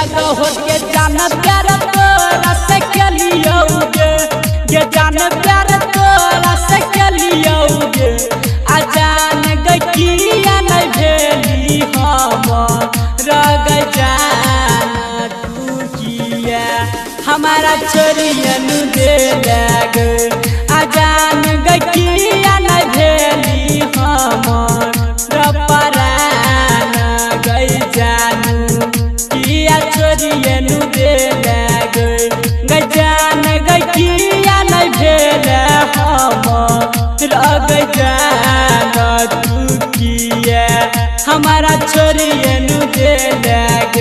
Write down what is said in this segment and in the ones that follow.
लगो के जान प्यार तोरा से केलियौ गे, गे जान प्यार तोरा से केलियौ गे। आ जान गई किया नहीं भेली हम रग जान तू किया हमारा छोरियन दे लग। आ जान गई किया नहीं भेली हम परान गई जानू किया छोरियन दे लग। गई जान गई किया नहीं भेल हम रग जान तू किया हमारा छोरियन दे लग।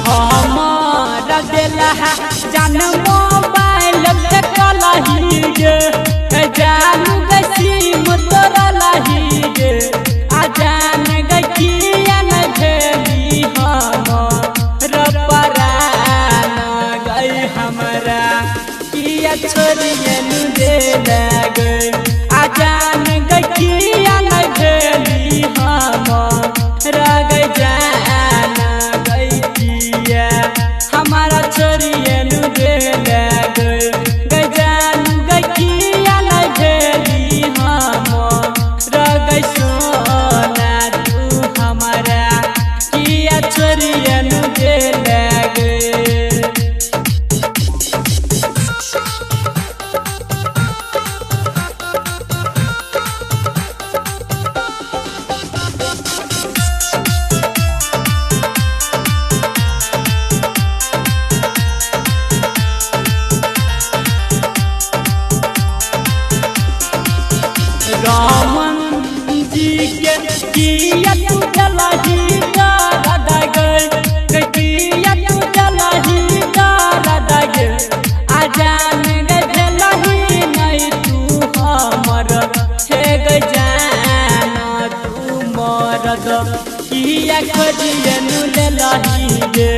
हमारा देलहा जान मोबाइल पे कलही गे, जान गई सिम तोरा लही गे। आ जान गई किया नहीं भेली हम परान गई हमरा किया छोरियन दे लग। आ जान गई किया नहीं भेली हम गई जान गई किया हमारा छोरियन दे लग। गई जान गई किया नहीं भेली हम गई सोना तू हमारा किया छोरियन दे लग। रामन जी के किया तू जलही दादा गए, किया तू जलही दादा गे। आ जान गई भेलही नहीं तू हमर हे गई जान तू मरद किया खोजियन लेलही गे।